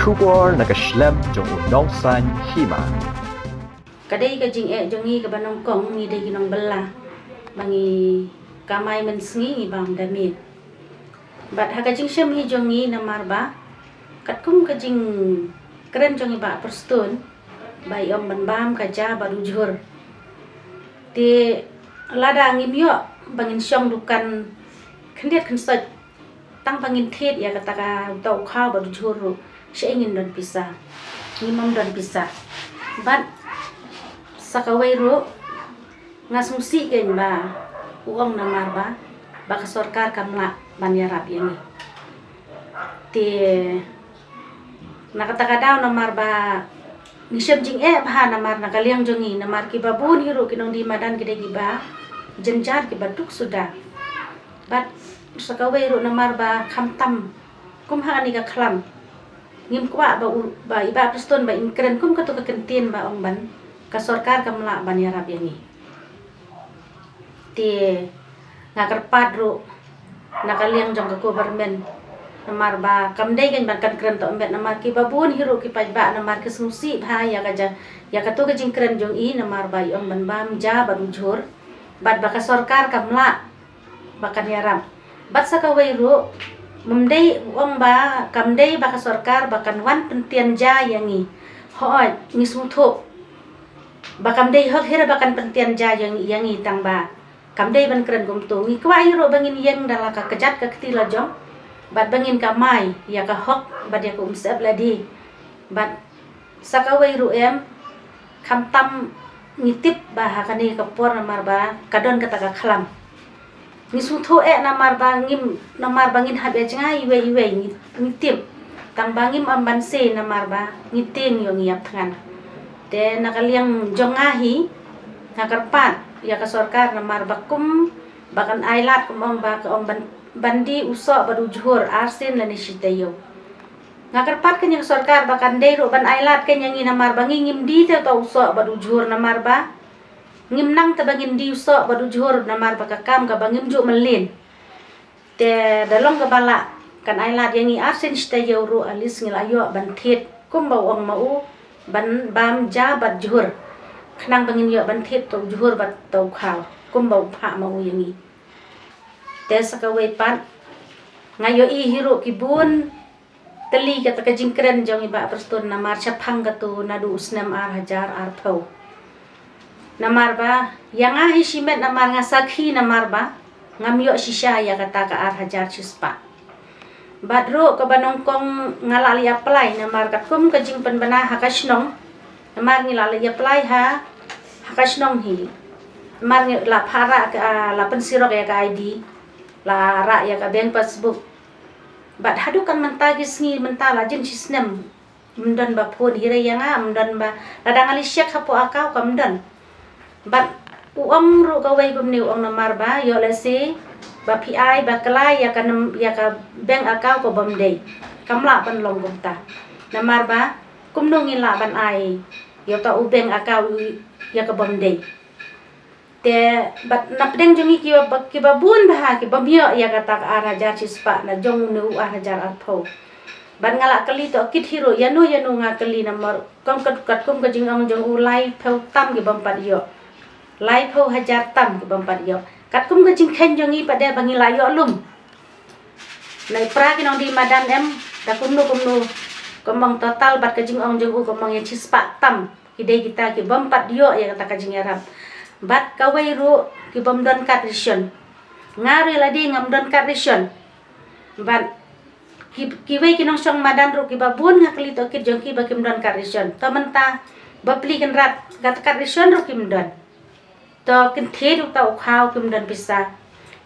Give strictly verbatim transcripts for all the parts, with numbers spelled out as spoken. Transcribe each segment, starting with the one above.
Khubor na ka shlem jong u nongsan hima. Ka dei ka jingeh jong ngi kaba nyngkong, ngi dei ki nongbylla ba ngi kamai mynsngi, ngi bam da miet. Bad ha ka jingshem hi jong ngi namar ba katkum ka jingkren jong i Bah Prestone ba i ong ban bam ka ja bad u jhur. Te lada ngim ïoh ba ngin shong dukan khyndiat khynsoit tang ba ngin thied ïa kata ka, uta u khaw bad u jhur ruh, shaei ngin don pisa? Ngim don pisa. Bad sa kawei ruh, nga sngewsih kein ba u ong namar ba, ba ka sorkar kam lah ban ïarap ïa ngi. Te na kata ka daw namar ba ngi shem jingeh bha namar na ka liang jong ngi, namar kiba bun hi ruh ki nongdie madan ki dei kiba jynjar, kiba duk suda. Bad sa kawei ruh namar ba khamtam kum ha kane ka khlam, ngim kwah ba u, ba i Bah Prestone ba in kren kum kato ka kyntien ba ong ban, ka sorkar kam lah ban ïarap ïa ngi. Te nga kyrpad ruh na ka liang jong ka government namar ba kam dei kein ban kan kren tohmet namar kiba bun hi ruh ki paidbah namar ki sngewsih bha ïa ka ja, ïa kato ka jingkren jong i namar ba i ong ban bam ja bad u jhur, bad ba ka sorkar kam lah ba kan ïarap. Bad sa kawei ruh, ym dei u ong ba kam dei ba ka sorkar ba kan wan pyntian ja ïa ngi. Hooid, ngi sngewthuh ba kam dei hok hi ruh ba kan pyntian ja ïa ngi, ïa ngi, tang ba kam dei ban kren kumto. Ngi kwah hi ruh ba ngin ïeng da la ka kjat ka kti la jong bad ba ngin kamai ïa ka hok bad ïa ka umsyep lade. Bad sa kawei ruh em, khamtam ngi tip ba ha kane ka por namar ba ka don kata ka khlam, ngi sngewthuh eh namar ba ngim, namar ba ngin hap ïa jngai iwei iwei, ngi, ngi tip. Tang ba ngim am ban sei namar ba ngi tieng ïoh ngi ïap thngan. Te na ka liang jong nga hi, nga kyrpad ïa ka sorkar namar ba kum ba kan ai lad, kum ong ba ka ong ban, ban die u soh bad u jhur arsien lane shi taïew. Nga kyrpad kein ïa ka sorkar ba kan dei ruh ban ai lad kein ïa ngi namar ba ngi ngim die te uta u soh bad u jhur namar ba ngim nang te ba ngin die u soh bad u jhur namar ba ka kam kaba ngim ju mlien. Te da long kaba lah kan ai lad ïa ngi arsien shi taïew ruh, at least ngi la ïoh ban thied kumba u ong ma u, ban bam ja bad jhur, khnang ba ngin ïoh ban thied uta u jhur bad uta u khaw kumba u phah ma u ïa ngi. Te sa kawei pat, nga ïohi hi ruh ki bun tylli kata ka jingkren jong i Bah Prestone namar shaphang kato naduh u snem ar hajar arphew. Namar ba ïa nga hi shimet namar nga sakhi namar ba ngam ïoh shisha ïa kata ka ar hajar shispah. Bad ruh kaba nyngkong nga la leit apply namar katkum ka jingpynbna ha ka shnong. Namar ngi la leit apply ha, ha ka shnong hi. Namar ngi la phah rah ka, ah, la pynsirok ïa ka I D, la rah ïa ka bank passbook. Bad haduh kan mynta ki sngi mynta la jin shi snem, ym don ba phone hi re ïa nga, ym don ba, lada nga leit check hapoh account kam don. Bad u ong ruh kawei kumne, u ong namar ba ïoh lehse ba phi ai ba kylla ïa ka nam-, ïa ka bank account ka bym dei. Kam lah ban long kumta. Namar ba kumno ngin lah ban ai ïa uta u bank account ïa ka bym dei. Te bad na pdeng jong ngi kiba, kiba bun bha ki bym ïoh ïa kata ka ar hajar shispah na jong une u ar hajar arphew. Bad nga la kylli tohkit hi ruh, ïano ïano nga kylli namar kum kat, katkum ka jingong jong u, laiphew tam ki bym pat ïoh. Laiphew hajar tam ki bym pat ïoh. Katkum ka jingkheiñ jong ngi pat de ba ngi la ïoh lum. Na i pra ki nongdie madan em, da kumno kumno, kum ong total bad ka jingong jong u kum ong ïa shispah tam ki dei kita ki bym pat ïoh ïa kata ka jingïarap. Bad kawei ruh ki bym don card ration. Nga ruh lade ngam don card ration. Bad ki, kiwei ki nongshong madan ruh kiba bun nga kylli tohkit jong ki ba kim don card ration. To mynta bapli kynrad kata card ration ruh kim don. To kin thied uta u khaw kim don pisa.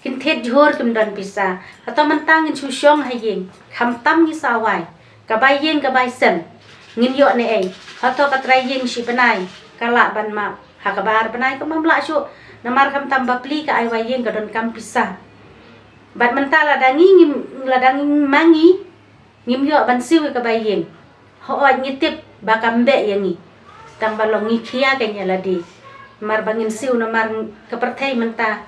Kin thied jhur kim don pisa. Hato mynta ngin shu shong ha ïing, khamtam ngi sa wai. Ka bai ïing ka bai sem, ngin ïoh ne ei? Hato ka trai ïing shi bnai ka lah ban map? Ha ka bar bnai kam lah shuh. Namar khamtam bapli ka ai wai ïing ka donkam pisa. Bad mynta lada ngi ngim, lada ngi ma ngi ngim ïoh ban siew ïa ka bai ïing, hooid ngi tip ba kam beh ïa ngi. Tang ba long ngi khia kein ïa lade. Namar ba ngin siew namar ka pyrthei mynta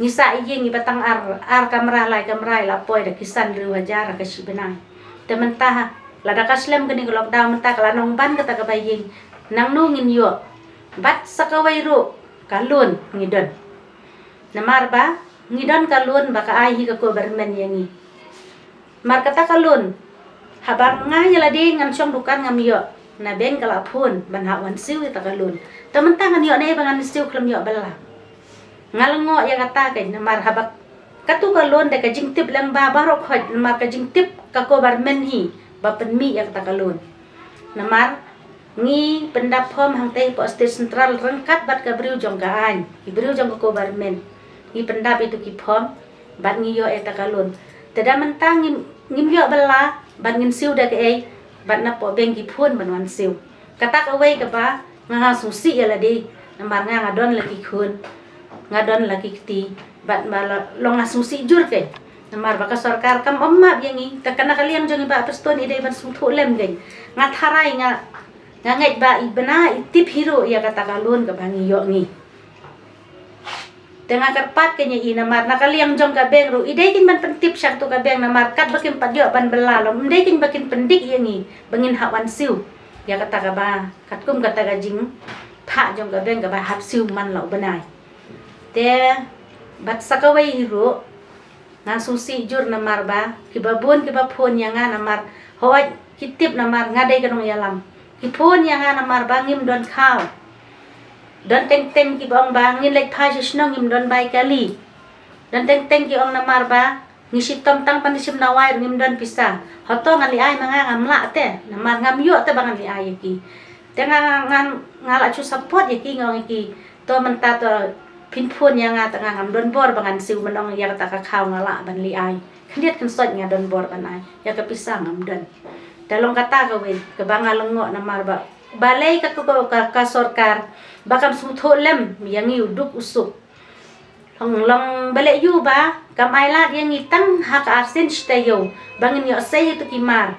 ngi sah ïing ngi ba tang ar, ar kamra lai kamra la poi da ki san hynriew hajar ha ka shi bnai. Te mynta ha Lada ka slem kane ka lockdown mynta ka la nang ban kata kaba ïing, nangno ngin ïoh? Bad sa kawei ruh ka loan ngi don. Namar ba ngi don ka loan ba ka ai hi ka government ïa ngi. Mar kata ka loan, haba nga ïa lade ngan shong dukan ngam ïoh, na bank ka la phone ban hap wan siew ïa kata ka loan. Te mynta ngan ïoh ne ba ngan siew khlem ïoh bylla. Nga lyngngoh ïa kata keiñ namar haba katu ka loan dei ka jingtip lyngba baroh khoit namar ka jingtip ka government hi ba pynmih ïa kata ka loan. Namar ngi pyndap form hangtei hapoh State Central ryngkat bad ka briew jong ka aiñ, ki briew jong ka government. Ngi pyndap ïa tu ki form bad ngi ïoh ïa kata ka loan. Te da mynta ngim, ngim ïoh bylla bad ngin siew da kaei, bad napoh bank ki phone ban wan siew. Kata kawei kaba nga, nga sngewsih ïa lade, namar nga, nga don la ki khun, nga don la ki kti, bad ma la, long nga sngewsih jur keiñ. Namar ba ka sorkar kam ym map ïa ngi, te kane ka liang jong i Bah Prestone i dei ban sngewthuh lem keiñ. Nga tharai nga, nga ngeit ba i bna i tip hi ruh ïa kata ka loan kaba ngi ïoh ngi. Te nga kyrpad keiñ ïa i namar na ka liang jong ka bank ruh i dei keiñ ban pyntip sha katu ka bank namar katba kim pat ïoh ban bylla lom, ym dei keiñ ba kin pyndik ïa ngi ba ngin hap wan siew ïa kata kaba katkum kata ka jingphah jong ka bank kaba hap siew man la u bnai. Te bad sa kawei hi ruh nga sngewsih jur namar ba kiba bun kiba phone ïa nga namar hooid ki tip namar nga dei ka nongïalam. Ki phone ïa nga namar ba ngim don khaw. Don teng teng kiba ong ba ngin leit phai sha shnong ngim don bai kali. Don teng teng ki ong namar ba ngi shitom tang ban shim dawai ruh ngim don pisa. Hato ngan leh ei ma nga, ngam lah te namar ngam ïoh te ba ngan leh ei ïa ki. Te nga, nga, nga lah shu support ïa ki, nga ong ïa ki, to mynta to phin phone ïa nga, te nga ngam don bor ba ngan siew, ban ong ïa kata ka khaw nga lah ban leh ei. Khyndiat khynsoit nga don bor ban ai, ïa ka pisa ngam don. Te long kata kawei kaba nga lyngngoh namar ba balei ka, ka, ka, ka sorkar ba kam sngewthuh lem ïa ngi u duk u suk. Long, long balei ïoh ba kam ai lad ïa ngi tang ha ka arsien shi taïew ba ngin ïoh sei ïa tu ki mar.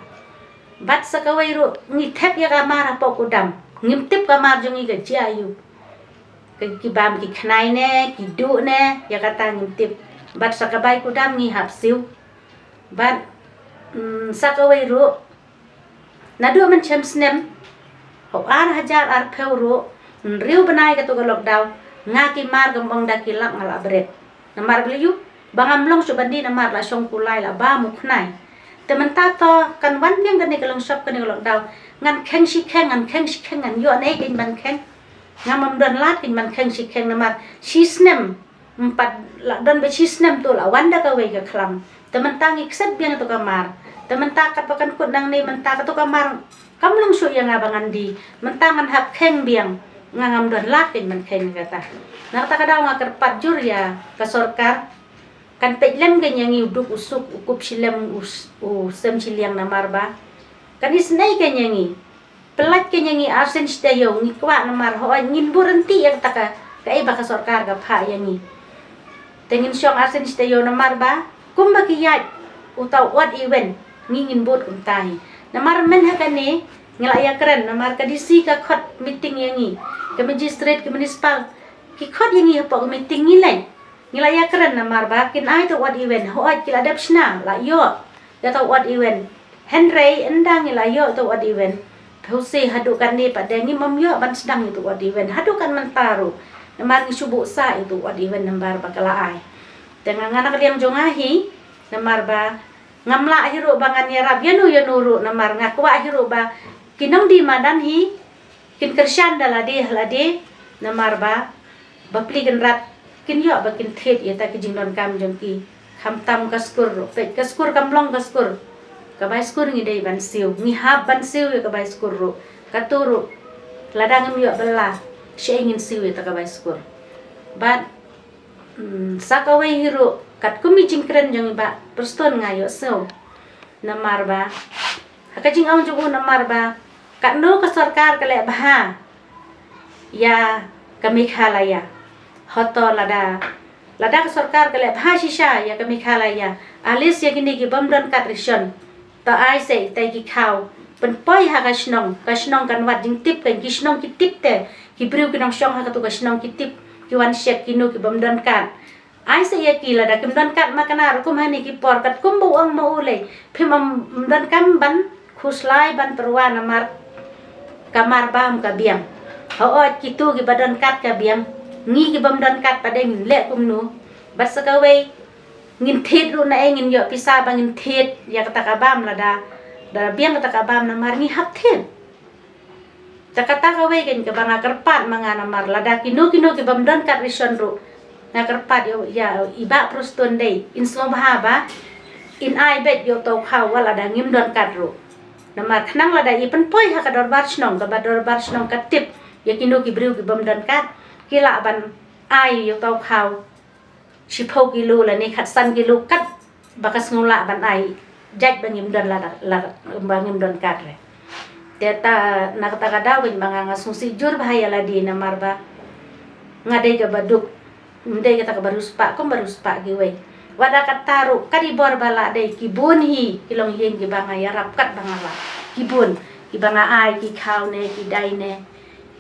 Bad sa kawei ruh ngi thep ïa ka mar hapoh kudam, ngim tip ka mar jong ngi ka jia ïoh. Ki, ki bam ki khnai ne, ki duh ne, ïa kata ngim tip. Bad sa ka bai kudam ngi hap siew. Bad, mm, sa kawei ruh, naduh mynshem snem, hooid ar hajar arphew ruh, hynriew bnai katu ka lockdown, nga ki mar kam bang da ki lak nga la bret. Namar balei ïoh ba ngam long shuh ban die namar la shong kulai la bam u khnai. Te mynta to kan wan biang kane ka long shop kane ka lockdown. Ngan kheng shi kheng, ngan kheng shi kheng, ngan ïoh ne keiñ ban kheng. Ngam, ngam don lad keiñ ban kheng shi kheng namar shi snem. Ym pat la don ba shi snem tu la wan da kawei ka khlam. Te mynta ngi kset biang tu ka mar. Te mynta katba kan kut nangne mynta katu ka mar kam long shuh ïa nga ba ngan die. Mynta ngan hap kheng biang. Nga ngam don lad keiñ ban kheng kata. Na kata ka daw nga kyrpad jur ïa ka sorkar. Kan peit lem keiñ ïa ngi u duk u suk, u kup shilem, u s-, u sem shiliang namar ba kan isynei keiñ ïa ngi. Pyllait keiñ ïa ngi arsien shi taïew, ngi kwah namar hooid ngin bud ryntih ïa kata ka, kaei ba ka sorkar ka phah ïa ngi. Te ngin shong arsien shi taïew namar ba kumba ki ïaid uta u odd even, ngi ngin bud kumta hi. Namar mynta ha kane ngi la ïakren namar ka D C ka khot meeting ïa ngi, ka magistrate, ka municipal, ki khot ïa ngi hapoh ka meeting, ngi leit. Ngi la ïakren namar ba kin ai uta u odd even, hooid ki la dep shna la ïoh ïa uta u odd even. Hynrei ynda ngi la ïoh uta u odd even, phi sngewsih haduh katne pat de ngim ym ïoh ban sdang ïa uta u odd even haduh kat mynta ruh. Namar ngi shu buh sah ïa uta u odd even namar ba ka la ai. Te nga, nga na ka liang jong nga hi, namar ba ngam lah hi ruh ba ngan ïarap ïano ïano ruh namar nga kwah hi ruh ba ki nongdie madan hi kin kyrshan da lade ha lade namar ba bapli kynrad kin ïoh ba kin thied ïa ta ki jingdonkam jong ki. Khamtam ka skur ruh, peit ka skur kam long ka skur. Ka bai skur ngi dei ban siew, ngi hap ban siew ïa ka bai skur ruh. Katu ruh lada ngim ïoh bylla, shaei ngin siew ïa ta ka bai skur? Bad, mm, sa kawei hi ruh katkum i jingkren jong i Bah Prestone nga ïohsngew. Namar ba ha ka jingong jong u namar ba katno ka sorkar ka leh bha ïa ka Meghalaya. Hato lada, lada ka sorkar ka leh bha shisha ïa ka Meghalaya, at least ïa kine ki bym don card ration, to ai seh ïa ki khaw pynpoi ha ka shnong, ka shnong kan wad jingtip, kan ki shnong ki tip te, ki briew ki nongshong ha katu ka shnong ki tip, ki wan check kino ki bym don card. Ai seh ïa ki lada kim don card ma kane ruh kum ha kine ki por, katkum ba u ong ma u lei, phim ym, ym donkam ban Phuslai ban pyrwa namar ka mar bam ka biang. Hooid, kito kiba don kad ka biang. Ngi kibym don kad pat ngin leh kumno? Bad sa kawei, ngin thied ruh na ei, ngin ïoh pisa ba ngin thied ïa kata ka bam lada, da biang kata ka bam namar ngi hap thied. Te kata kawei kan kaba nga kyrpad ma nga namar lada kino kino kibym don kad ration ruh, nga kyrpad ïa, ïa i Bah Prestone dei in sngewbha ba in ai beit ïa uto u khaw wat lada ngim don kad ruh. Namar khnang lada i pynpoi ha ka dorbar shnong, kaba dorbar shnong ka tip ïa kino ki briew kibym don kad, ki lah ban ai ïa uto u khaw shiphew kilo lane khatsan kilo kat ba ka sngew lah ban ai, jait ba ngim don la, la, ba ngim don kad re. Te ta, na kata ka daw kan ba nga, nga sngewsih jur bha ïa lade namar ba nga dei kaba duk, ym dei kata kaba riewspah kum ba riewspah kiwei. Wat la kata ruh, ka dei bor ba lah dei, ki bun hi ki longïing kiba nga ïarap kat ba nga lah. Ki bun, kiba nga ai ki khaw ne, ki dai ne,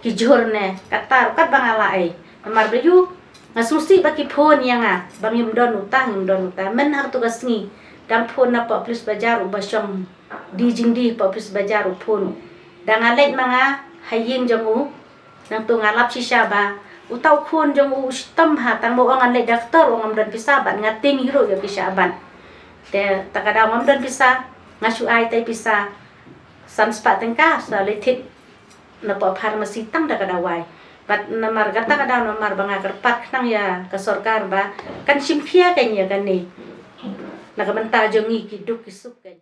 ki jhur ne, kata ruh kat ba nga lah ei. Namar ba ïoh nga sngewsih ba ki phone ïa nga ba ngim don uta, ngim don uta. Myn ha kato ka sngi dang phone na poh police bazar, uba shong die jingdie poh police bazar u phone. Da nga leit ma nga ha ïing jong u, nangto nga lap shisha ba uta u khun jong u u shitom ha, tang ba u ong ngan leit doctor, u ong ngam don pisa bad nga tieng hi ruh ïa pisa bad. Te ta ka daw ngam don pisa, nga shu ai tai pisa san spah tyngka sa leit thied na poh pharmacy tang da ka dawai. Bad namar kata ka daw namar ba nga kyrpad khnang ïa ka sorkar ba kan shim khia kan ïa kane na ka bynta jong ngi ki duk ki suk kan.